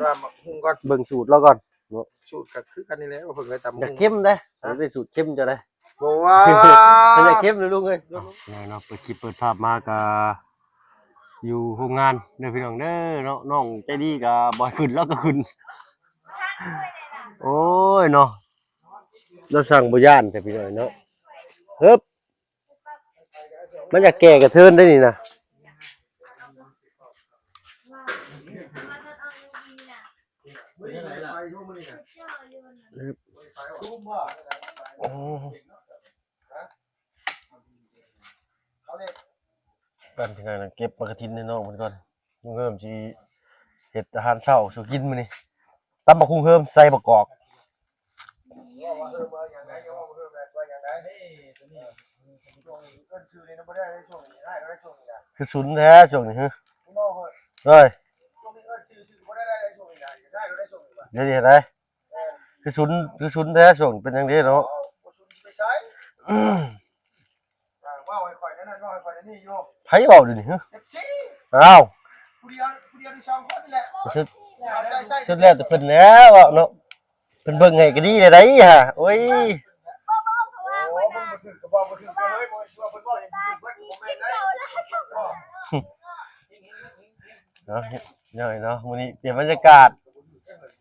ຕຳບັກຫຸ່ງກ່ອນ ເບິ່ງສູດລາວກ່ອນເນາະ. ສູດກໍຄືກັນນີ້ແຫຼະ ວ່າເພິ່ນເຄີຍຕຳບັກຫຸ່ງ ຢາກເຄັມເດ້. ຮະ? ໄປສູດເຄັມເຈົ້າເດ້. ບໍ່ວ່າ ເພິ່ນຢາກເຄັມເລີຍລຸງເອີຍ. ເນາະ ເນາະ ເປີດຄລິບເປີດພາບມາກໍຢູ່ໂຮງງານເດີພີ່ນ້ອງເດີເນາະ. ນ້ອງໃຈດີກໍບໍ່ໃຫ້ຂຶ້ນ ລາວກໍຂຶ້ນ. ໂອ້ຍເນາະ ລາວສັ່ງບໍ່ຢ້ານແທ້ພີ່ນ້ອງເນາະ. ເຮີບ ມັນຢາກແກ່ກະເທີນໄດ໋ນີ້ນະ. ໂອ້ ກັນ ເກັບໝາກກະທິນໃຫ້ນ້ອງເພິ່ນກ່ອນ. ລຸງເຮີມຊິເຮັດອາຫານເຊົ້າສູ່ກິນມື້ນີ້. ຕຳບັກຫຸ່ງເຮີມໃສ່ບັກກອກ. ຄືຊຸນແທ້ຊ່ວງນີ້ ເຮີ້ຍ. ດຽວນີ້ເຮັດໃດ? ຄືຊຸນ ຄືຊຸນແທ້ຊ່ວງນີ້ ເປັນຫຍັງເດເນາະ? ເວົ້າໃຫ້ຂ້ອຍແນວນັ້ນ ເວົ້າໃຫ້ຂ້ອຍແນວນີ້ຢູ່. ໃຜເວົ້າດຽວນີ້? ເອັຟຊີ. ອ້າວ ຜູ້ດຽວ ຜູ້ດຽວ ມີສອງຄົນນີ້ແຫຼະ. ສຸດ ສຸດແລ້ວແຕ່ເພິ່ນແລ້ວເນາະ. ເພິ່ນເບິ່ງໃຫ້ກໍດີແລ້ວໄດ໋ຫາ. ໂອ້ຍ ເນາະ ເນາະ ເນາະ ມື້ນີ້ປ່ຽນບັນຍາກາດ.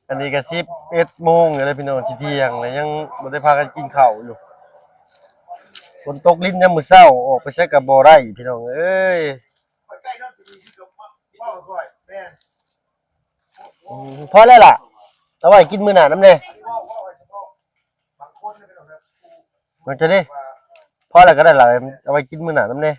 ອັນນີ້ກໍສິບເອັດໂມງແລ້ວພີ່ນ້ອງ ຊິທ່ຽງແລ້ວ ຍັງບໍ່ໄດ້ພາກັນກິນເຂົ້າຢູ່. ຝົນຕົກລິນຍາມມື້ເຊົ້າ ອອກໄປໃສກໍບໍ່ໄດ້ພີ່ນ້ອງເອີຍ. ອືມ ພໍແລ້ວລະ ເອົາໄວ້ກິນມື້ໜ້ານຳແດ່. ມັນຈະເດ້ ພໍແລ້ວກໍໄດ້ລະ ເອົາໄວ້ກິນມື້ໜ້ານຳແດ່.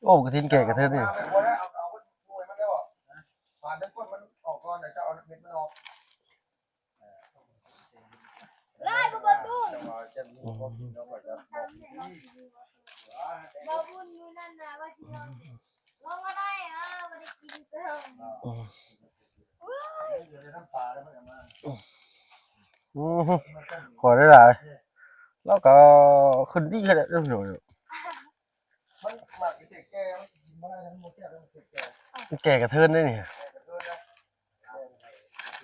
ໂອ້ ກະທິນແກ່ກະເທີນນີ້. ຫຼາຍບໍ່ ບໍ່ຕູ້ນ ບໍ່ບຸນຢູ່ນັ້ນນະ ວ່າຊິລອງ ລອງມາໄດ້ ເອີ ບໍ່ໄດ້ກິນເຕີມ. ອືມ ຂໍໄດ້ຫຼາຍ ລາວກໍຂຶ້ນດີຂະໜາດນັ້ນເນາະ. ມັນໝາກເສກແກ່ ມັນກິນບໍ່ໄດ້ ມັນບໍ່ແຊບ ມັນເສກແກ່ ມັນແກ່ກະເທີນໄດ໋ນີ້.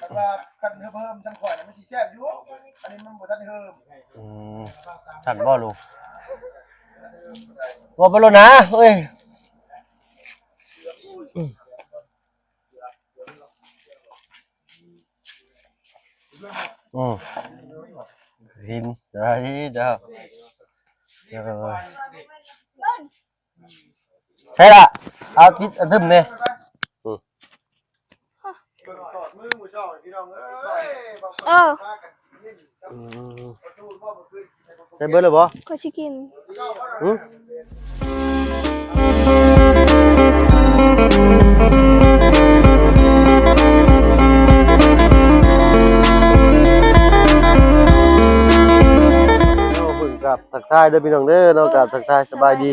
ຄັນວ່າຄັນເຮີມໆ ຈັ່ງຂ້ອຍນະ ມັນຊິແຊບຢູ່ ອັນນີ້ມັນບໍ່ທັນເຮີມ. ອືມ ຊັ້ນບໍ່ລູກ ເວົ້າໄປໂລດນາ ເອີຍ. ອືມ ອືມ ກິນໄດ້ເດີ. ເອີ ໃຊ່ລະ ເອົາຕິດອັນທຶມແດ່. ອືມ ເອີ ອືມ ໃສ່ເບິດແລ້ວບໍ່? ຂ້ອຍຊິກິນ. ຫື? ເຮົາເພິ່ງກັບທັກທາຍເດີພີ່ນ້ອງເດີເນາະ ກັບທັກທາຍສະບາຍດີ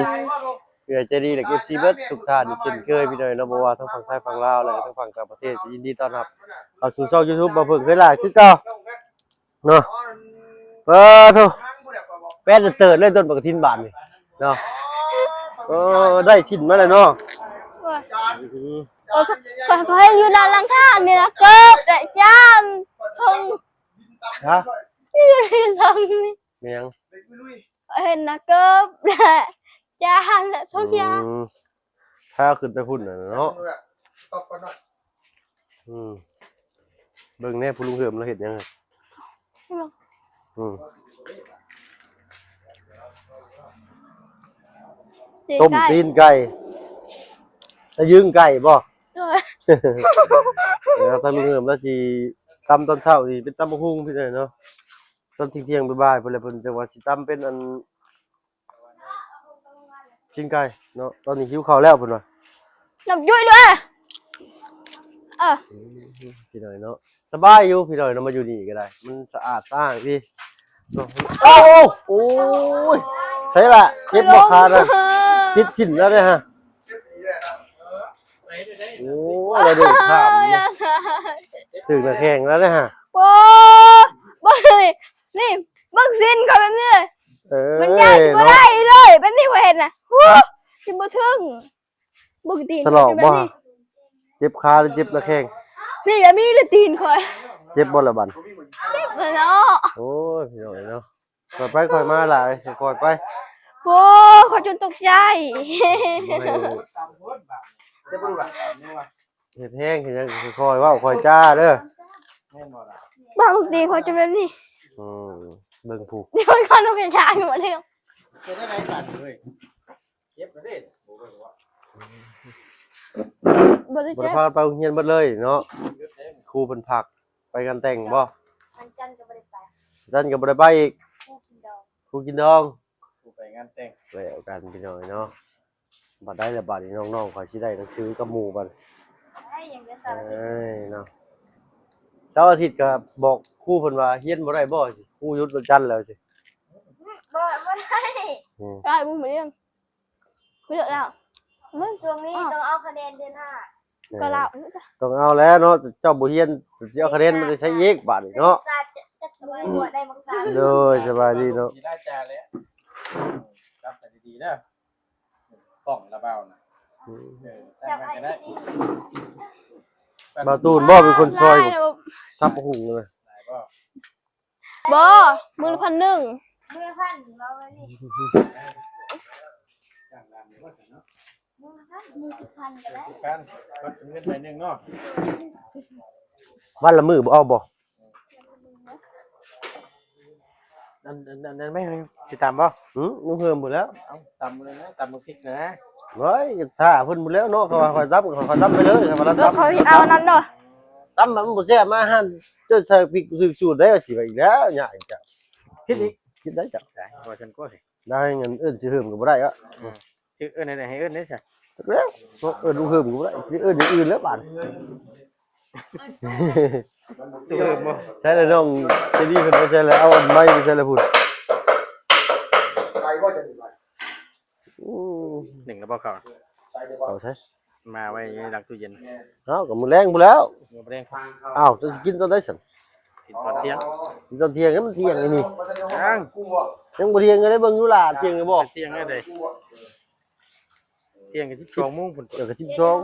ເອື້ອຍໃຈດີ ແລະ ເອັຟຊີ ເບິດທຸກທ່ານເຊັ່ນເຄີຍພີ່ນ້ອງເນາະ ບໍ່ວ່າທັງຝັ່ງໄທຝັ່ງລາວ ແລະ ທັງຝັ່ງຕ່າງປະເທດ ຍິນດີຕ້ອນຮັບເຂົ້າສູ່ຊ່ອງ YouTube ບ່າວເຜິ້ງເຄີຍຫຼ້າຄືເກົ່າເນາະ. ເອີ ໂທ້ ແປດເຕີດເລີຍຕົ້ນໝາກກະທິນບາດນີ້ເນາະ. ເອີ ໄດ້ຖິ່ນມາແລ້ວເນາະ. ໂອ້ຍ ອືມ ໂອ້ຍ ຂ້ອຍ ຂ້ອຍ ຂ້ອຍຢູ່ດ້ານຫຼັງຄານີ້ລະ ເກີບແລະຈານ ເພິ່ງ ຮະ? ຢູ່ໃນຊ່ອງນີ້ ແມ່ນຫຍັງ? ເຫັນນະ ເກີບແຫຼະ ຈານແຫຼະ ທຸກຢ່າງ. ອືມ ພາຂຶ້ນໄປພຸ້ນນະເນາະ. ອືມ ເບິ່ງແດ່ ຜູ້ລຸງເຫີມລາວເຮັດຫຍັງ? ອືມ ຕີນໄກ່ ຕົ້ມຕີນໄກ່ ຕະຍຶງໄກ່ບໍ່? ໂດຍ ແລ້ວທາງລຸງເຫີມລາວຊິຕຳຕອນເຊົ້ານີ້ ເປັນຕຳບັກຫຸ່ງພີ່ນ້ອງເນາະ. ຕອນທ່ຽງໆ ບ່າຍໆ ພຸ້ນແຫຼະ ເພິ່ນຈັ່ງວ່າຊິຕຳເປັນອັນ ກິນໄກ່ເນາະ. ຕອນນີ້ຫິວເຂົ້າແລ້ວເພິ່ນວ່າ ນ້ຳຈຸ້ຍເລີຍ. ເອີ ພີ່ນ້ອງເນາະ ສະບາຍຢູ່ພີ່ນ້ອງເນາະ ມາຢູ່ນີ້ກໍໄດ້ ມັນສະອາດສະອ້າງດີ. ໂອ້ ໂອ້ຍ ໃສ່ລະ ເຈັບບໍ່ຂານະ ຕິດຖິ້ມແລ້ວເດ້ຮະ. ໂອ້ຍ ລະດູຂ້າມນີ້ ຖືກໜ້າແຂ້ງແລ້ວເດ້ຮະ. ໂອ້ ເບິ່ງນີ້ ນີ້ ເບິ່ງຊີ້ນຂ້ອຍ ເທິງ ເບິ່ງຕີນ ສະຫຼອງບໍ່? ເຈັບຂາຫຼືເຈັບໜ້າແຂ້ງ? ນີ້ກໍມີແລ້ວຕີນຂ້ອຍ ເຈັບບໍ່ລະບັດ? ເຈັບແລ້ວເນາະ. ໂອ້ຍ ພີ່ນ້ອງເອີຍເນາະ ຄ່ອຍໄປຄ່ອຍມາຫຼາຍ ຄ່ອຍໄປ. ໂອ້ ຂ້ອຍຈົນຕົກໃຈ ເຮັດແຮງເຮັດຫຍັງ ຄ່ອຍເວົ້າຄ່ອຍຈາເດີ. ບາງທີຂ້ອຍຈະແບບນີ້ ອືມ ເບິ່ງຜູ້ ດຽວຂ້ອຍນອນເປັນຊາຢູ່ບໍ່ເລີຍ. ເຮັດໄດ້ບາດນີ້ເວີຍ ເຈັບແລ້ວເດ້. ບໍ່ໄດ້ ບໍ່ໄດ້ ເຈັບ ພາໄປໂຮງຮຽນເບິດເລີຍເນາະ. ຄູເພິ່ນພັກ ໄປງານແຕ່ງບໍ່? ວັນຈັນກໍບໍ່ໄດ້ໄປ ວັນຈັນກໍບໍ່ໄດ້ໄປອີກ. ຄູກິນດອງ ຄູກິນດອງ ຄູໄປງານແຕ່ງ ແລ້ວກັນພີ່ນ້ອງເນາະ. ບັດໃດລະບາດນີ້ ນ້ອງໆຂ້ອຍຊິໄດ້ໜັງສືກັບໝູ່ບັດ. ໄດ້ ຍັງແຕ່ເສົາອາທິດ ເອີຍເນາະ. ເສົາອາທິດກໍບອກຄູເພິ່ນວ່າຮຽນບໍ່ໄດ້ບໍ່ ຄູຢຸດວັນຈັນແລ້ວຊິ. ບໍ່ ບໍ່ໄດ້ ອືມ ໄດ້ບໍ່ມາຮຽນ ເລືອກແລ້ວ. ຊ່ວງນີ້ ອ້າວ ຕ້ອງເອົາຄະແນນເດືອນຫ້າ ເອີ ກໍລາວ ຕ້ອງເອົາແລ້ວເນາະ. ເຈົ້າບໍ່ຮຽນ ຊິເອົາຄະແນນມາແຕ່ໃສອີກບາດນີ້ເນາະ. ຈັກສະບາຍກວ່າໄດ້ບັກສາມ ໂດຍ ສະບາຍດີເນາະ ຊິໄດ້ຈາແລ້ວ. ຈັບໃຫ້ດີໆເດີ ກ້ອງລະເບົານະ. ອືມ ເອີ ຕັ້ງໄວ້ກໍໄດ້. ບ່າວຕູນບໍ່ເປັນຄົນຊ່ອຍສັບຫຸງນະ? ບໍ່ ມື້ລະພັນໜຶ່ງ ມື້ລະພັນ ເວົ້າໄວ້ນີ້ ມື້ລະພັນ ມື້ສິບພັນກໍໄດ້ ສິບພັນ ເປັນເງິນໃບໜຶ່ງເນາະ. ວັນລະມື້ບໍ່ເອົາບໍ່? ອັນ ອັນ ອັນ ອັນແມ່ນ ຊິຕຳບໍ່? ຫື ລຸງເຮີມພຸ້ນແລ້ວ ເອົາ ຕຳເລີຍນະ ຕຳບັກພິກນະ. ໂອ້ຍ ຖ້າເພິ່ນພຸ້ນແລ້ວເນາະ ເຂົາວ່າຂ້ອຍຕຳ ຂ້ອຍຕຳໄປເລີຍ ຂ້ອຍວ່າຕຳ ເອີ ເຂົາເອົານັ້ນເນາະ ຕຳມັນບໍ່ແຊບ ມາຫັ້ນ ເຈົ້າໃສ່ພິກຖືກສູດໄດ້ ວ່າຊິວ່າອີກແລ້ວ ຍາກອີກ ຜິດອີກ ຜິດໄດ້ເຈົ້າ ໄດ້ ວ່າຊັ້ນກໍ ໄດ້ ເງິນເອີ້ນຊິເຮີມກໍບໍ່ໄດ້ອະ. ອືມ ຊິເອີ້ນໃດໃຫ້ເອີ້ນໄດ້ຊະ ຈັກແລ້ວ ເອີ້ນລຸງເຮີມກໍບໍ່ໄດ້ ຊິເອີ້ນຢ່າງອື່ນແລ້ວບາດ. ຕູ້ເຮີມບໍ່? ໃສ່ລະນ້ອງເຈດີເພິ່ນໄປໃສ່ລະ ເອົາອັນໄມ້ໄປໃສ່ລະພຸ້ນ. ໂອ້ ໜຶ່ງລະບໍ່ເຂົ້າ ເອົາໃສ່ ມາໄວ້ຢູ່ຫຼັງຕູ້ເຢັນ. ເອົາ ກໍມື້ແລງພຸ້ນແລ້ວ ມື້ແລງ. ອ້າວ ເຈົ້າຊິກິນຕອນໃດຊັ້ນ? ກິນຕອນທ່ຽງ ກິນຕອນທ່ຽງ ມັນທ່ຽງແລ້ວນີ້ ຍັງ ຍັງບໍ່ທ່ຽງເລີຍ ເບິ່ງຢູ່ຫຼ້າ ທ່ຽງແລ້ວບໍ່? ທ່ຽງແລ້ວເດ້. ທ່ຽງກໍສິບສອງໂມງພຸ້ນ ເອີ ກໍສິບສອງ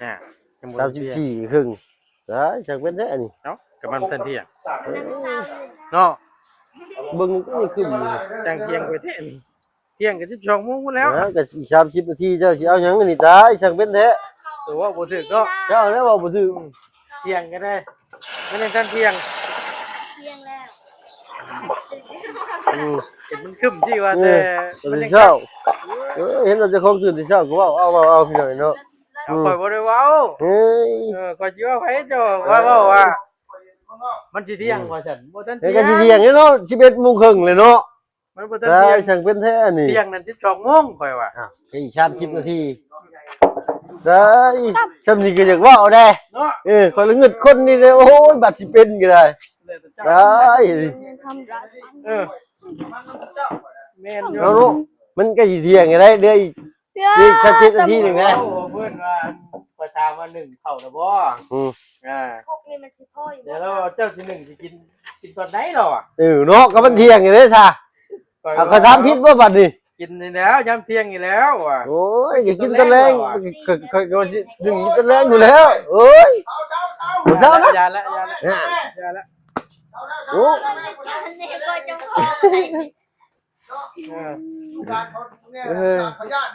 ອ່າ ຍັງບໍ່ ສາມສິບສີ່ ເຄິ່ງ ໄດ້ ຊ່າງເປັນແທ້ອັນນີ້. ເອົ້າ ກໍມັນທັນທ່ຽງເນາະ ເບິ່ງກໍຍັງຄຶ້ມຢູ່ ຊ່າງທ່ຽງຂ້ອຍແທ້ນີ້ ທ່ຽງກໍສິບສອງໂມງພຸ້ນແລ້ວ ເອີ ກໍອີກສາມສິບນາທີ ເຈົ້າຊິເອົາຫຍັງອັນນີ້ ຕາຍ ຊ່າງເປັນແທ້. ໂຕເວົ້າບໍ່ຖືກເນາະ ເຈົ້າແລ້ວເວົ້າບໍ່ຖືກ. ທ່ຽງກໍໄດ້ ມັນຍັງທັນທ່ຽງ ທ່ຽງແລ້ວ ອືມ ເຫັນມັນຄຶ້ມຊີ້ວ່າ ເອີ ແຕ່ມັນຍັງ ເຊົ້າ ເອີ ເຫັນວ່າເຈົ້າຂອງຕື່ນແຕ່ເຊົ້າກໍເວົ້າ ເອົາ ເວົ້າ ເອົາ ພີ່ນ້ອງເນາະ. ເອົາ ອືມ ຂ້ອຍບໍ່ໄດ້ເວົ້າ ເອີ ເອີ ຂ້ອຍຊິເວົ້າໃຜ ເຈົ້າວ່າເວົ້າວ່າມັນຊິທ່ຽງ ອືມ ວ່າຊັ້ນ ບໍ່ທັນ ເອີ ທ່ຽງ ກໍຊິທ່ຽງແລ້ວເນາະ ສິບເອັດໂມງເຄິ່ງແລ້ວເນາະ. ມັນບໍ່ທັນທ່ຽງ ຊ່າງເປັນແທ້ອັນນີ້ ທ່ຽງນັ້ນສິບສອງໂມງຂ້ອຍວ່າ ອ່ະ ອີກສາມສິບນາທີ ໄດ້ ຊ່ຳນີ້ກໍຢາກເວົ້າແດ່ເນາະ. ເອີ ຂ້ອຍລະງຶດຄົນນີ້ເດ້ ໂອ້ຍ ບັດຊິເປັນກໍໄດ້ ໄດ້ ເອີ ແມ່ນຢູ່ ເນາະ ມັນກໍຊິທ່ຽງກໍໄດ້ ເຫຼືອອີກ ເຫຼືອອີກສາມສິບນາທີໜຶ່ງນະ. ໂອ້ ເພິ່ນວ່າ ຂ້ອຍຖາມວ່າໜຶ້ງເຂົ້າແລ້ວບໍ່? ອືມ ອ່າ ຄົກນີ້ມັນຊິພໍຢູ່ບໍ່? ແຕ່ລາວວ່າເຈົ້າຊິໜຶ້ງຊິກິນ ກິນຕອນໃດລາວອະ? ເອີເນາະ ກໍມັນທ່ຽງຢູ່ເດ້ຊະ. ເອົາ ຂ້ອຍຖາມຜິດບໍ່ບັດນີ້? ກິນນີ້ແລ້ວ ຍາມທ່ຽງນີ້ແລ້ວວ່າ. ໂອ້ຍ ກໍກິນຕອນແລງ ຂ້ອຍ ຂ້ອຍ ຂ້ອຍຊິໜຶ້ງກິນຕອນແລງຢູ່ແລ້ວ. ໂອ້ຍ ບໍ່ເຊົານະ ຢ່າລະ ຢ່າລະ ຢ່າລະ. ໂອ້ ເອີ ລູກຫຼານເຂົາແນມ ເ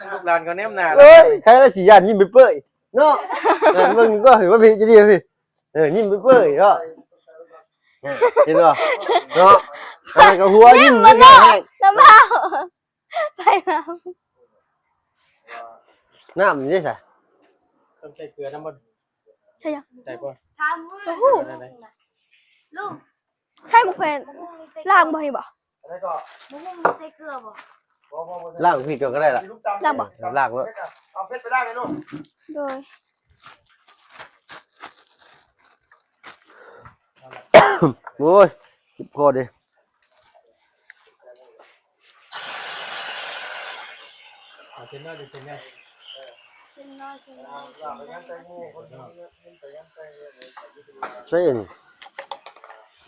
ອີ ລູກຫຼານເຂົາແນມໜ້າ. ເອີຍ ໃຜລະຊິຢ້ານຍິ້ມເປີຍໆເນາະ. ເອີ ເບິ່ງກໍວ່າເຮັດຈັ່ງໃດພີ່. ເອີ ຍິ້ມເປີຍໆເນາະ ເຫັນບໍ່ເນາະ. ອັນນັ້ນກໍຫົວຍິ້ມ ຍິ້ມເນາະ ນ້ຳເບົາ ໄປເບົາ. ນ້ຳນີ້ໃສ ຕ້ອງໃສ່ເກືອນຳບໍ່? ໃສ່ຫຍັງ? ໃສ່ບໍ່? ຖາມ ເອີ ນັ້ນແຫຼະ ລຸງ ໃສ່ໝາກແຂວນ ລ້າງບໍ່ນີ້ບໍ່? ບໍ່ຮູ້ມັນໃສ່ເກືອບໍ່? ລ້າງພີກກ່ອນກໍໄດ້ລະ ລ້າງບໍ່? ລ້າງໂລດ. ເອົາເຜັດໄປລ້າງໃຫ້ລູກ. ໂດຍ. ໂອ້ຍ ເຈັບຄໍເດ້. ເອົາເສັ້ນນ້ອຍເປັນເສັ້ນໃຫຍ່ ເສັ້ນນ້ອຍ ເສັ້ນນ້ອຍ ເສັ້ນນ້ອຍ. ໃສ່ອັນນີ້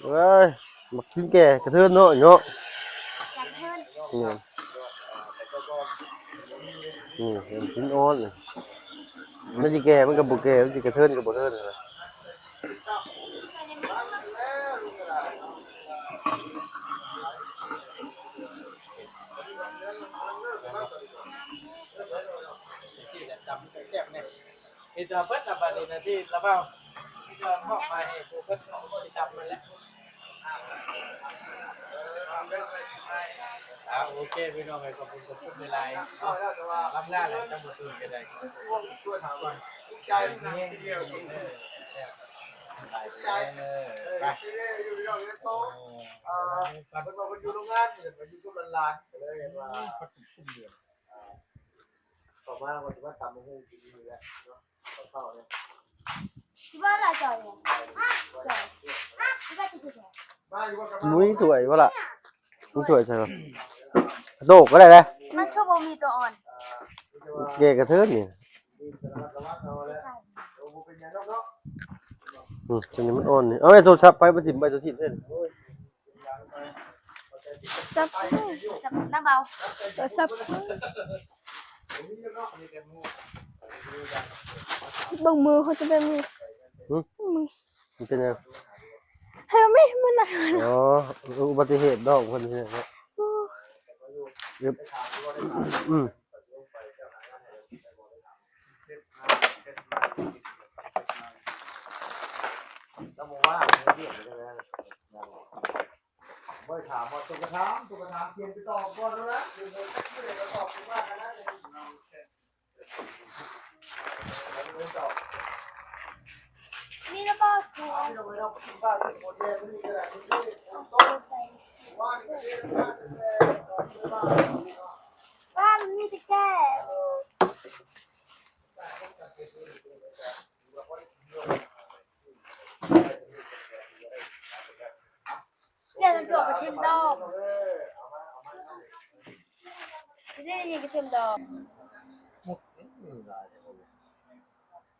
ເອີຍ ໝາກກິນແກ່ກະເທີນເນາະ ເນາະ ກະເທີນ ແມ່ນ. ນີ້ ມັນອ່ອນ ມັນຊິແກ່ມັນກໍບໍ່ແກ່ ມັນຊິກະເທີນກໍບໍ່ເທີນນະ. ເຮັດເອົາເບິດລະບາດນີ້ນະ ທີ່ລະເວົ້າ ມີແຕ່ມອບໝາຍໃຫ້ຜູ້ເພິ່ນຕິດຕາມນັ້ນແຫຼະ. ອ່າ ໂອເຄ ພີ່ນ້ອງເອີຍ ຂອບຄຸນ ຂອບຄຸນຫຼາຍໆເນາະ ລຳລາແລ້ວ ຈະບໍ່ຕື່ນກໍໄດ້ ໃຈນະ ເອີ ໄປ ເອີ ໄປ ເອີ ເພິ່ນວ່າເພິ່ນຢູ່ໂຮງງານ ເພິ່ນວ່າຢູ່ກັບຫຼານໆ ກໍເລີຍເຫັນວ່າ ອ່າ ເຂົ້າມາວ່າຊິມາຕຳບັກຫຸ່ງກິນຢູ່ນີ້ແຫຼະເນາະ ເຊົ້າໆນີ້ ຊິວ່າລະຈ່ອຍ ຈ່ອຍ ຊິວ່າຕິດຢູ່ໃສ? ມີຖ້ວຍບໍ່ລະ? ມີຖ້ວຍໃສ່ບໍ່? ໂຕກກໍໄດ້ເດ້ ມັນຄືບໍ່ມີຕົວອ່ອນ ແກ່ກະເທີນນີ້ ອືມ ຕົວນີ້ມັນອ່ອນນີ້ ເອົາໄວ້ໂທລະສັບໄປ ໄປຖິ້ມໄປຕົວຖິ້ມເດ້. ຈັບ ຈັບນຳເອົາ ຈັບ ເບິ່ງມືເຂົາຈະເປັນມື ຫຶ? ມື ມັນເປັນຫຍັງ? ໃຫ້ມັນມີ ມັນນະ ອໍ ອຸບັດຕິເຫດນ້ອງເພິ່ນນີ້ເນາະ ໂອ້ ອືມ ແລ້ວບໍ່ວ່າເລື່ອງ ບໍ່ໄດ້ຖາມວ່າຕົວກະຖາມ ຕົວກະຖາມ ຂຽນໄປຕອບກ່ອນແລ້ວນະ ເດີນໄປຈັກມື້ໃດກໍຕອບຂຶ້ນມາຂະໜາດນີ້ ມີລະບໍ່? ບ້ານມີແຕ່ແກ່ ແລ້ວຈະກະເທີມດອງ ຊິໄດ້ຍິນກະເທີມດອງ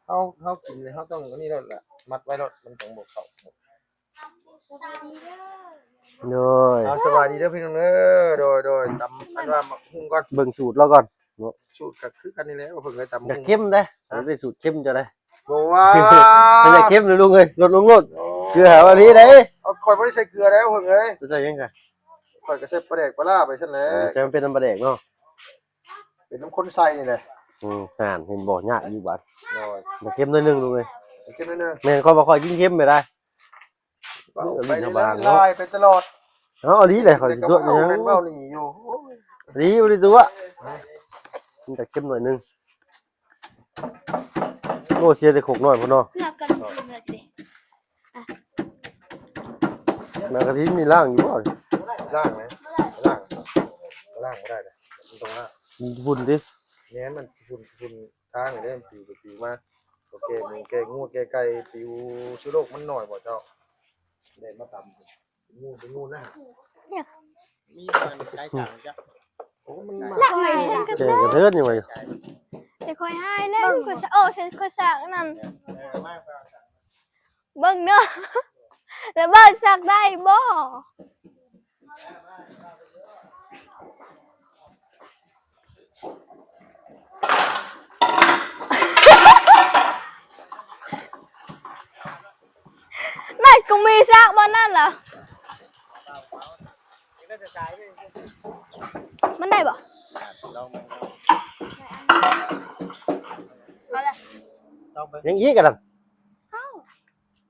ເຮົາ ເຮົາກິນເຮົາຕ້ອງອັນນີ້ໂລດລະ ມັດໄວ້ໂລດ ມັນຈັ່ງບໍ່ເຂົ້າ. ໂດຍ ເອົາ ສະບາຍດີເດີພີ່ນ້ອງເດີ ໂດຍ ໂດຍ ຕຳອັນວ່າໝາກຫຸ່ງກ່ອນ ເບິ່ງສູດລາວກ່ອນ. ເນາະ ສູດກໍຄືກັນນີ້ແຫຼະ ເພິ່ນເອີຍ ຕຳບັກຫຸ່ງ ຢາກເຄັມເດ້ ເອີ ເປັນສູດເຄັມເຈົ້າເດ້ ບໍ່ວ່າ ຄັນຢາກເຄັມນະລຸງເອີຍ ລົດລົງໂລດ ເກືອວ່ານີ້ເດ້ ເອົາ ຂ້ອຍບໍ່ໄດ້ໃສ່ເກືອເດ້ເພິ່ນເອີຍ ໄປໃສ່ຫຍັງກະ ຂ້ອຍກໍໃສ່ປາແດກປາຫຼ້າໄປຊັ້ນແຫຼະ ເອີ ຈະເປັນນຳປາແດກເນາະ ເປັນນຳຄົນໃສ່ນີ້ແຫຼະ ອືມ ຫັ້ນເຫັນບໍ່ ຍາກຢູ່ບາດ ໂດຍ ຢາກເຄັມໜ້ອຍໜຶ່ງລຸງເອີຍ ເຄັມໜ້ອຍໜຶ່ງ ແມ່ນ ຂ້ອຍບໍ່ຄ່ອຍກິນເຄັມໄປໄດ໋. ເວົ້າໄປເລື້ອຍໆ ໄປຕະຫຼອດ ເອົາ ອີ່ຫຼີແຫຼະ ຂ້ອຍຊິຕົວະຫຍັງ ແມ່ນເວົ້ານີ້ຢູ່ ອີ່ຫຼີ ບໍ່ໄດ້ຕົວະ ມັນກະເຄັມໜ້ອຍໜຶ່ງ ໂອ້ ເສຍແຕ່ຄົກນ້ອຍພຸ້ນເນາະ ເພື່ອກັນກິນເລີຍ ມາກະທິນນີ້ລ້າງຢູ່ບໍ່? ລ້າງແຫຼະ ລ້າງ ລ້າງບໍ່ໄດ້ເດ້ ມັນຕ້ອງລ້າງ ມັນຝຸ່ນຕິ ແມ່ນ ມັນຝຸ່ນ ຝຸ່ນ ທາງນີ້ເດ້ ມັນປິວໄປປິວມາ ກໍແກ່ໝູແກ່ງົວແກ່ໄກ່ປິວ ເຊື້ອໂລກມັນໜ້ອຍບໍ່ເຈົ້າ ໄດ້ມາຕຳ ເປັນງູເປັນງູນະ ມີມັນໄກ່ສາງເຈົ້າ ໂອ້ ມັນມາ ແກ່ກະເທີນນີ້ຫວາ ແຕ່ຂ້ອຍຫາຍແລ້ວ ຂ້ອຍສະ ໂອ້ ຂ້ອຍສາກນັ້ນ ເອີ ມາ ເບິ່ງເດີ ລະເບີດສັກໄດ້ບໍ່? ນາຍ ກູມີສັກບໍ່ນັ້ນລະ ມັນໄດ້ບໍ່? ເອົາລະ ຍັງອີກອັນນັ້ນ ເອົ້າ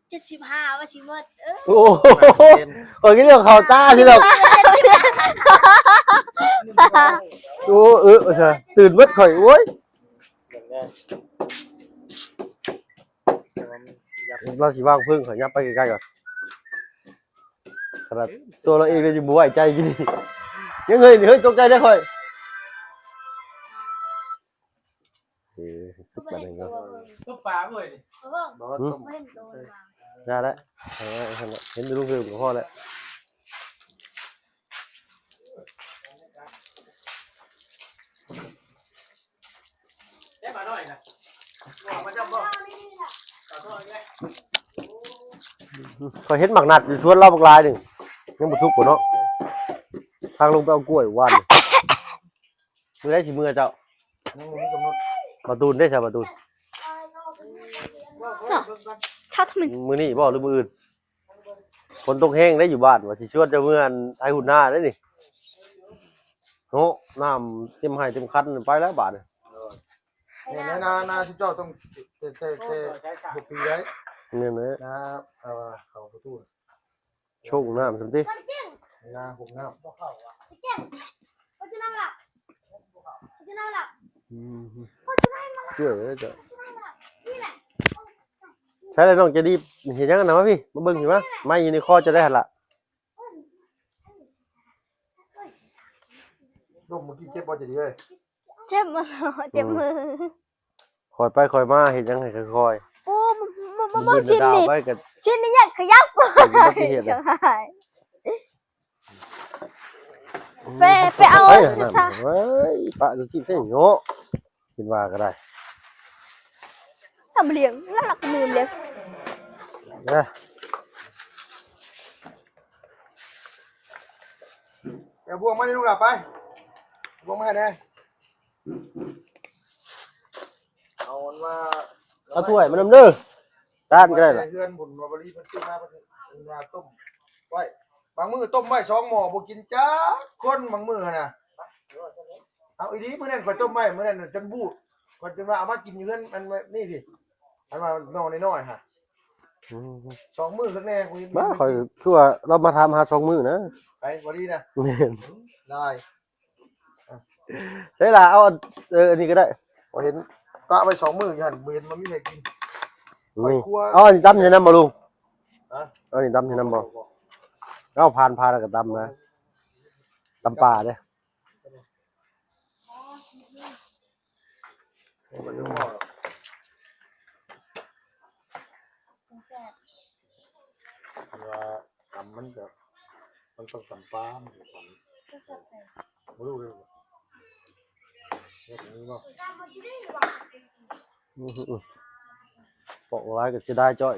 ເຈັດສິບຫ້າວ່າຊິໝົດ ເອີ ໂອ້ໂຫ ຂ້ອຍກໍເລື່ອງເຂົ້າຕາຊິດອກ ໂອ້ ເອີ ຕື່ນເບິດຂ້ອຍ ໂອ້ຍ ລາວຊິວາງເພິ່ງ ຂ້ອຍຫຍັບໄປໃກ້ໆກ່ອນ ຂະໜາດຕົວລາວເອງລະຍັງບໍ່ໄວ້ໃຈຢູ່ນີ້ ຍັງເຮີ້ຍ ເຮີ້ຍ ຕົກໃຈເດ້ຂ້ອຍ. ເອີ ເອີ ເອີ ຕົກປາເວີຍນີ້ ບໍ່ ບໍ່ເຫັນໂຕ ຢ່າລະ ເອີ ເຫັນແຕ່ລຸງເຮີ້ມກໍພໍແລ້ວ ໄດ້ປານ້ອຍນະ ມາຈັບບໍ່ ຂ້ອຍເຫັນໝາກນັດຢູ່ສວນລາວບັກຫຼາຍໜຶ່ງ ຍັງບໍ່ສຸກພຸ້ນເນາະ ທາງລົງໄປເອົາກ້ວຍວານນີ້. ມື້ໃດຊິເມືອເຈົ້າ? ຍັງບໍ່ມີກຳນົດ. ບ່າວຕູນເດ້ຊະ ບ່າວຕູນ? ເນາະ ຊາວທຳອິດ ມື້ນີ້ບໍ່ ຫຼືມື້ອື່ນ? ຝົນຕົກແຮງເດ້ຢູ່ບ້ານ ວ່າຊິຊວນເຈົ້າເມືອໄຖຮຸ້ນນາເດ້ນີ້ ເນາະ. ນ້ຳເຕັມໄຮ່ເຕັມຄັນ ໄປແລ້ວບາດນີ້. ແມ່ນແຫຼະ ນາ ນາຊຸມເຈົ້າຕ້ອງແຕ່ ແຕ່ ແຕ່ຫົກປີໄດ້. ແມ່ນແຫຼະ ນາ ເອີ ເຂົ້າປະຕູ ຊົງນ້ຳຊັ້ນຕິ ນາຫົກນ້ຳ. ອືມ ເຈື່ອຍເດີເຈົ້າ. ໃສລະນ້ອງໃຈດີ ເຮັດຫຍັງຫັ້ນນະ? ມາພີ້ ມາເບິ່ງພີ້ມາ. ໄມ້ຢູ່ໃນຄໍເຈົ້າໄດ້ຫັ້ນລະ. ລົ້ມມື້ກີ້ເຈັບບໍ່ ໃຈດີເອີຍ? ເຈັບ ເຈັບມື. ອືມ ຄ່ອຍໄປຄ່ອຍມາ ເຮັດຫຍັງໃຫ້ຄ່ອຍໆ. ໂອ້ ມັນ ມັນ ມັນ ມັນ ຊິນນີ້ ຊິນນີ້ຢາກຂະຫຍັບ ເປັນອຸບັດຕິເຫດ. ໄປ ໄປເອົາ ເອີຍ ນັ້ນ ຊະ ເອີຍ ປະຢູ່ທີ່ເດ້ເນາະ. ຄິດວ່າກໍໄດ້ ທຳລ້ຽງ ລະລັກມືລ້ຽງ. ເອີ ເອົາບ່ວງມານີ້ລູກຫຼານໄປ ບ່ວງມາໃຫ້ແດ່. ເອົາອັນວ່າ ເອົາຖ້ວຍມານຳເດີ ຈານກໍໄດ້ລະ. ເຮືອນບຸນວ່າບໍລີເພິ່ນຊື້ມາ ເພິ່ນວ່າຕົ້ມໄວ້ ບາງມື້ຕົ້ມໄວ້ສອງໝໍ້ ບໍ່ກິນຈັກຄົນ ບາງມື້ຫັ້ນນະ. ເອົາອີ່ຫຼີ ມື້ນັ້ນຂ້ອຍຕົ້ມໄວ້ ມື້ນັ້ນຈົນບູດ ຂ້ອຍຈົນວ່າເອົາມາກິນຢູ່ເຮືອນ ອັນນີ້ພີ້ ອັນວ່າໜໍ່ນ້ອຍໆຫັ້ນ. ອືມ ສອງມື້ຄັກແນ່ ມາ ຂ້ອຍຄືວ່າລາວມາຖາມຫາສອງມື້ນະ. ໄປ ບໍ່ດີນະ. ແມ່ນ ຫຼາຍ. ໃສ່ລະ ເອົາ ເອີ ອັນນີ້ກໍໄດ້. ຂ້ອຍເຫັນປະໄວ້ສອງມື້ຢູ່ຫັ້ນ ບໍ່ເຫັນມັນມີໃຜກິນ. ນີ້ ຂ້ອຍຄົວ ເອົາອັນນີ້ຕຳໃສ່ນຳບໍ່ລຸງ? ຮະ? ເອົາອັນນີ້ຕຳໃສ່ນຳບໍ່? ບໍ່ ບໍ່ ເອົາຜ່ານ ຜ່ານແລ້ວກໍຕຳນະ ຕຳປາເດ້. ເພາະວ່າຕຳມັນກໍ ມັນຕ້ອງຕຳປາ ມັນຕ້ອງຕຳ ບໍ່ຮູ້ເລີຍ ເຮັດອັນນີ້ບໍ່? ອືມ ປອກຫຼາຍກໍເສຍດາຍຈ້ອຍ.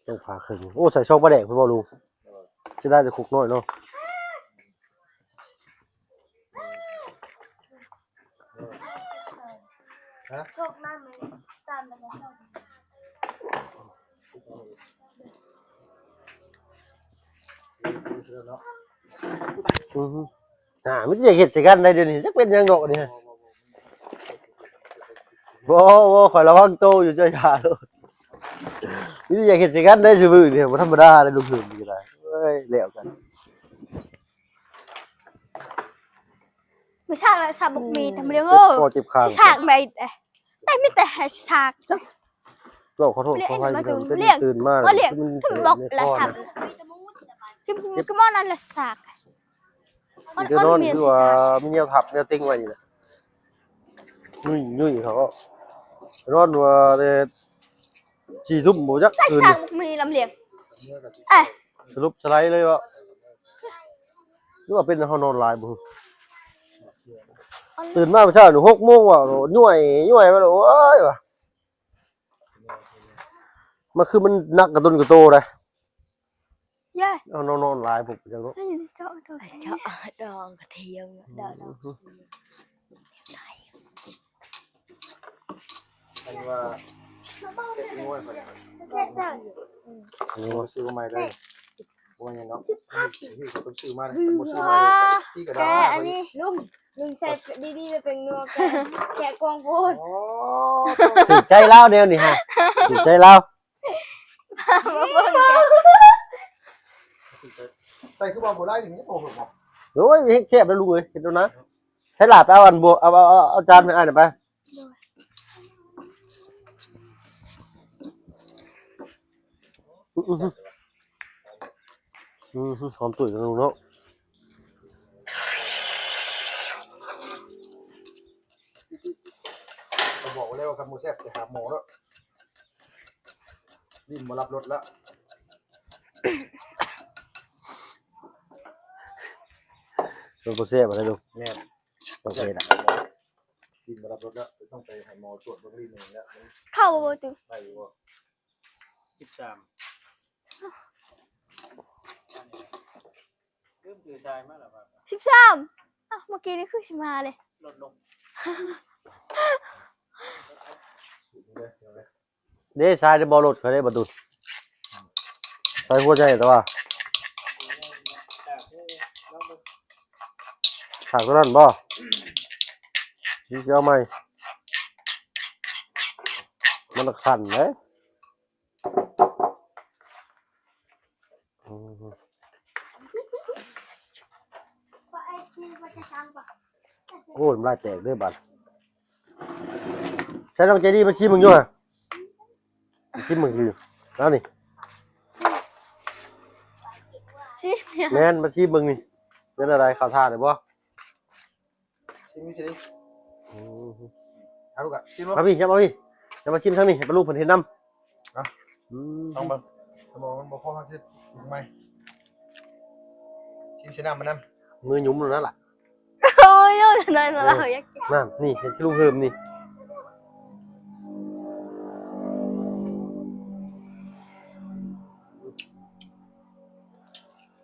ຕ້ອງຜ່າເຄິ່ງ. ໂອ້ ໃສ່ຊອງປາແດກພຸ້ນບໍ່ລຸງ? ເສຍດາຍແຕ່ຄົກນ້ອຍເນາະ. ຮະ? ອືຮຶ. ອ່າ ມີແຕ່ຢາກເຮັດໃສ່ກັນໄດ໋ ດຽວນີ້ຈັກເປັນຫຍັງດອກນີ້. ບໍ່ ບໍ່ ຂ້ອຍລະວັງໂຕຢູ່ ເຈົ້າຢ່າໂລດ. ມີແຕ່ຢາກເຮັດໃສ່ກັນໄດ໋ ຊຸມື້ນີ້ບໍ່ທຳມະດາເດ້ ລຸງເຮີນນີ້ກໍໄດ້. ເອີຍ ແລ້ວກັນ ມື້ເຊົ້າລະສາກບັກໝີ່ ອືມ ແຕ່ມື້ດຽວ ເຈັບຄໍເຈັບຄາ ຊິສາກໄປ ໄດ້ມີແຕ່ໃຫ້ສາກ. ເຈົ້າ ເວົ້າຂໍໂທດຂໍອະໄພ ພີ່ນ້ອງ ຕື່ນມາແລ້ວ ຄືມັນເຈັບໃນຄໍນະ. ຄືໝໍນັ້ນລະສາກ ມັນຈະນອນຄືວ່າມີແນວທັບແນວຕິງໄວ້ນີ້ແຫຼະ. ຍຸ້ຍໆ ເຂົານອນວ່າແຕ່ສີ່ທຸ່ມບໍ່ຈັກຄືນນີ້ ມີລຳລຽງ ເອີ ສະຫຼຸບສະໄລເລີຍວ່າ ຫຼືວ່າເປັນເຮົານອນຫຼາຍບໍ່? ຕື່ນມາມື້ເຊົ້ານີ້ຫົກໂມງວ່າ ໂອ້ ຍ້ວຍໆ ມາແລ້ວ ໂອ້ຍວ່າ ມັນຄືມັນໜັກກະຕົນກະໂຕໄດ໋. ເອີ ເຮົານອນ ນອນຫຼາຍ ພວກເຈົ້າເນາະ ເຈາະດອງ ເຈາະດອງກະທຽມ ອືມ ດອງ ດອງ ອັນວ່າເກັບງວດໄປ ອືມ ອັນນີ້ຊື້ມາໃໝ່ເລີຍ ບໍ່ແມ່ນຫຍັງດອກ ນີ້ເຂົາຕ້ອງຊື້ມາເດ້ ບໍ່ຊື້ມາເດ້ ຊີ້ກະດາ ອັນນີ້ລຸງ ລຸງໃສ່ດີໆ ເປັນນົວ ແກະ ແກະກອງໂພດ ໂອ້ ຖືກໃຈລາວແນວນີ້ຮະ ຖືກໃຈລາວ. ໃສ່ຄືວ່າບໍ່ໄດ້ນີ້ ໂອ້ໂຫ ໂອ້ຍ ເຮັດແຊບເດີລຸງເອີຍ ເຮັດໂລດນະ. ໃສ່ຫຼ້າໄປເອົາອັນບົວ ເອົາ ເອົາ ເອົາ ເອົາຈານໃຫ້ອ້າຍໜ່ອຍໄປ. ອືມ ຫອມຕຸ້ຍເນາະ. ກໍບອກໄວ້ແລ້ວວ່າຄັນບໍ່ແຊບໄປຫາໝໍເນາະ ດິ້ນບໍ່ຮັບລົດລະ ມັນບໍ່ແຊບຫັ້ນແຫຼະລູກ. ແມ່ນ ຕ້ອງເຮັດ ດິ້ນບໍ່ຮັບລົດລະ ຕ້ອງໄປໃຫ້ໝໍກວດເບິ່ງລີ້ໜຶ່ງລະ ເຂົ້າບໍ່? ໄດ້ຢູ່ບໍ່? ສິບສາມ ລືມ ຄືຊາຍມາແລ້ວວ່າ ສິບສາມ. ອ້າວ ເມື່ອກີ້ນີ້ຄືຊິມາເລີຍ ລົດລົງ. ເດ້ ຊາຍໄດ້ບໍ່ ລົດຂ້ອຍໄດ້ບໍ່ຕຸນ ໃສ່ຫົວໃຫຍ່ແຕ່ວ່າ ຂາດຕົວນັ້ນບໍ່ ຊິເອົາໃໝ່ ມັນລະຄັນເດ້. ໂອ້ຍ ນ້ຳລາຍແຕກເດີ້ບາດ. ໃສ່ນ້ອງໃຈດີມາຊີມເບິ່ງຢູ່ຫະ ມາຊີມເບິ່ງຢູ່ ເອົານີ້ ຊີມຫຍັງ? ແມ່ນ ມາຊີມເບິ່ງນີ້ ເປັນແນວໃດ ເຂົ້າທ່າໄດ້ບໍ່? ຊີມຢູ່ ຊີມຢູ່. ອືມ ເອົາລູກອະ ຊີມເບິ່ງ ມາພີ່ ຢ່າມາພີ່ ຢ່າມາຊີມທາງນີ້ ໃຫ້ປ້າລຸງເພິ່ນເຫັນນຳ. ເອົາ ອືມ ລອງເບິ່ງ ສະໝອງມັນບໍ່ພໍ ເຮົາຊິປຸງໃໝ່ ຊີມໃສ່ນ້ຳມັນນຳ ມືຫຍຸ້ມໂລດນັ້ນລະ. ໂອ້ຍ ນັ້ນລະ ເອີ ເຮົາຢາກກິນ ນັ້ນ ນີ້ ເຫັນຄືລຸງເຮີມນີ້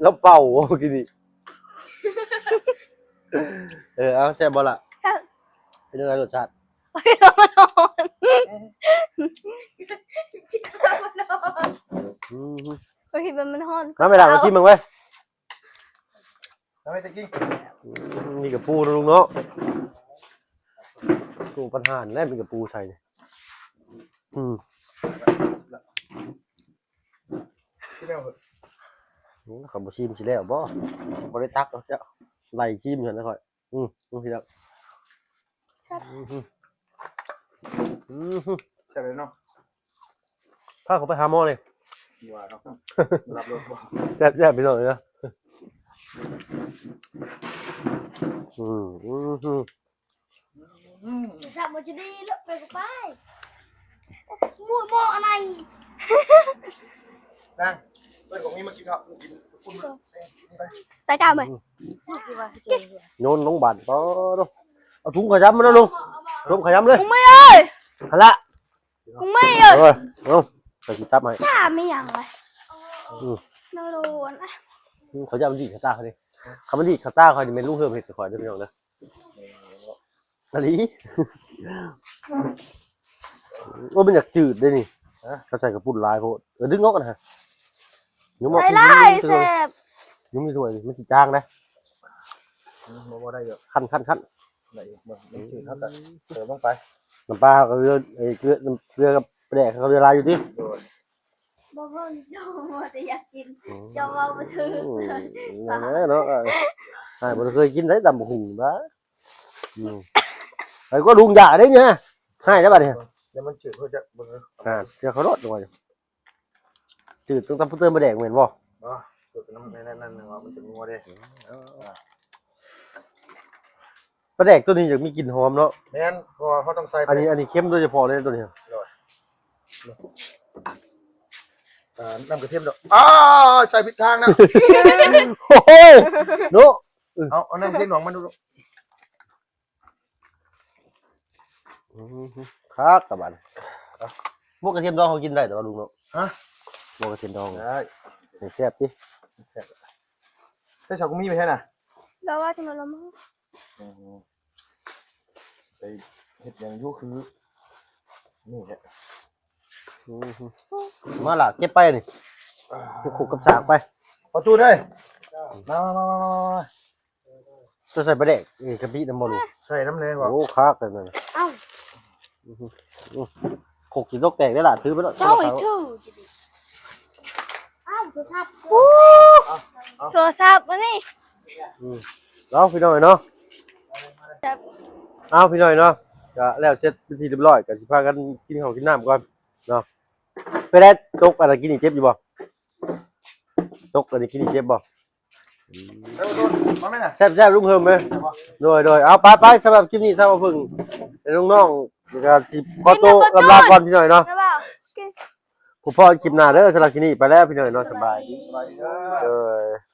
ລາວເປົ່າບໍ່ກີ້ນີ້. ເອີ ເອົາ ແຊບບໍ່ລະ? ແຊບ. ເປັນຈັ່ງໃດລົດຊາດ? ມັນຮ້ອນ ອືມ ຂ້ອຍຄິດວ່າມັນຮ້ອນ ມາແມ່ຫຼ້າ ມາຊີມເບິ່ງເວີຍ. ເອົາໄວ້ຕະກີ້ ອືມ ມີກະປູເນາະລຸງເນາະ ຕູ້ປັນຫານແຫຼະ ມີກະປູໃສ່ນີ້ ອືມ. ໂອ້ ຄັນບໍ່ຊີມຊິແລ້ວບໍ່? ບໍ່ໄດ້ຕັກດອກເຈົ້າ ໄລ່ຊີມຊັ້ນນະຂ້ອຍ. ອືມ ອືມ ພີ່ນ້ອງ ແຊບ ອືມ ອືມ ແຊບເລີຍເນາະ ພາເຂົາໄປຫາໝໍເລີຍ ວ່າເນາະ ຮັບລົດບໍ່? ແຊບໆ ພີ່ນ້ອງເອີຍ ອືມ ອືມ ອືມ ແຊບບໍ່ຈະດີ ເລີກໄປກໍໄປ. ໝູ່ໝໍອັນໃດ ນາງ ເອີ້ນຂອງມີມາກິນເນາະ ກິນ ໄປກ່າວເວີຍ ໂຍນລົງບາດ ປາດໂທ້ ເອົາຖົງຂະຫຍຳມາເນາະລຸງ ຖົງຂະຫຍຳເລີຍ ຂອງເມຍເອີຍ ຫັ້ນລະ ຂອງເມຍເອີຍ ເອີ ເອົາ ຂ້ອຍຊິຕັບໃຫ້ ຈ້າມີຫຍັງເວີຍ ອືມ ໂດນ ອືມ ຂະຫຍຳດີດຂະຕາຂ້ອຍເດ້ ຄັນມັນດີດຂະຕາຂ້ອຍນີ້ແມ່ນລຸງເຮີມເຮັດໃຫ້ຂ້ອຍເດີ້ ພີ່ນ້ອງເດີ້. ອີ່ຫຼີ ໂອ້ ມັນຢາກຈືດເດ້ນີ້ ຮະ ເຂົາໃສ່ກະປຸ້ນຫຼາຍໂພດ ເອີ ດຶງອອກຫັ້ນນະ ຍຸມອອກ ໃສ່ຫຼາຍ ແຊບ ຍຸມຢູ່ຖ້ວຍນີ້ ມັນຊິຈາງເດ້ ອືມ ບໍ່ ບໍ່ໄດ້ຢູ່ ຄັນໆໆ ໄດ້ຢູ່ ມັນ ມັນຈືດ ເຮົາກະເຕີມລົງໄປ ນ້ຳປາເຮົາກະເຫຼືອ ເອີ ເກືອ ເກືອກັບປາແດກເຮົາກະເຫຼືອຫຼາຍຢູ່ຕິ ໂດຍ. ບໍ່ເບິ່ງ ເຈົ້າວ່າແຕ່ຢາກກິນ ອືມ ເຈົ້າເວົ້າບໍ່ຖືກ ອືມ ນັ້ນແຫຼະເນາະ ອ້າຍບໍ່ໄດ້ເຄີຍກິນໃດຕຳບັກຫຸ່ງນະ ອືມ ໄປກວ່າລຸງຢາກໄດ້ນີ້ ໃຫ້ໄດ້ບາດນີ້ ແລ້ວມັນຈືດເພິ່ນຈະເບິ່ງ ອ່າ ເຊື່ອເຂົາໂລດ ຈືດຕ້ອງຕຳເຕີມປາແດກແມ່ນບໍ່? ບໍ່ ຈືດນຳນັ້ນໆ ມັນຈະນົວເດ້ ອືມ ອ່າ. ປາແດກໂຕນີ້ຢາກມີກິ່ນຫອມເນາະ ແມ່ນ ເພາະວ່າເຮົາຕ້ອງໃສ່ ອັນນີ້ ອັນນີ້ເຄັມໂດຍສະເພາະເລີຍໂຕນີ້ ໂດຍ ເອີ ນ້ຳກະທຽມດອກ ອ້າ ໃສ່ຜິດທາງນະ ໂອ້ໂຫ ເນາະ ເອົາ ເອົານ້ຳກະທຽມດອງມາດູລູກ ອືມ ຄັກຕະບາດ ໝົກກະທຽມດອງເຮົາກິນໄດ້ແຕ່ວ່າລຸງເນາະ ຮະ ໝົກກະທຽມດອງ ໄດ້ ແຊບຕິ ແຊບ ໃສ່ຊອກມີໄປໃສນະ ລາວວ່າຈະມາລຳ ອືມ ໄປເຮັດຫຍັງຢູ່ຄືນີ້ແຫຼະ ອືມ ມາລະ ເກັບໄປນີ້ ອ່າ ຄຸກກັບສາກໄປ ປະຕູເດີ ມາ ມາ ເຈົ້າໃສ່ປາແດກ ເອີ ກະປິນຳບໍ່ລູກ ໃສ່ນຳແດ່ ໂອ້ ຄັກແລ້ວນັ້ນ ເອົ້າ ອືມ ຄົກຊິຕົກແຕກເດ້ລະ ຖືໄປໂລດ ເຈົ້າໄປຖື ອ້າວ ໂທລະສັບ ໂທລະສັບອັນນີ້ ອືມ ເອົາ ພີ່ນ້ອງເນາະ ເອົາ ພີ່ນ້ອງເນາະ ກະແລ້ວເສັດເປັນທີ່ຮຽບຮ້ອຍ ກະຊິພາກັນກິນເຂົ້າກິນນ້ຳກ່ອນເນາະ ເປັນໃດ ຕົກອັນນັ້ນກິນນີ້ເຈັບຢູ່ບໍ່? ຕົກອັນນີ້ກິນນີ້ເຈັບບໍ່? ອືມ ແຊບໆ ລຸງເຮີມເອີຍ ໂດຍໆ ເອົາ ໄປໆ ສຳລັບຄລິບນີ້ ທາງບ່າວເພິ່ງ ແລະ ນ້ອງໆ ກະຊິຂໍໂຕລຳລາກ່ອນ ພີ່ນ້ອງເນາະ ພົບພໍ້ຄລິບໜ້າເດີ ສຳລັບຄລິບນີ້ໄປແລ້ວ ພີ່ນ້ອງເນາະ ສະບາຍດີ ສະບາຍດີເດີ ໂດຍ.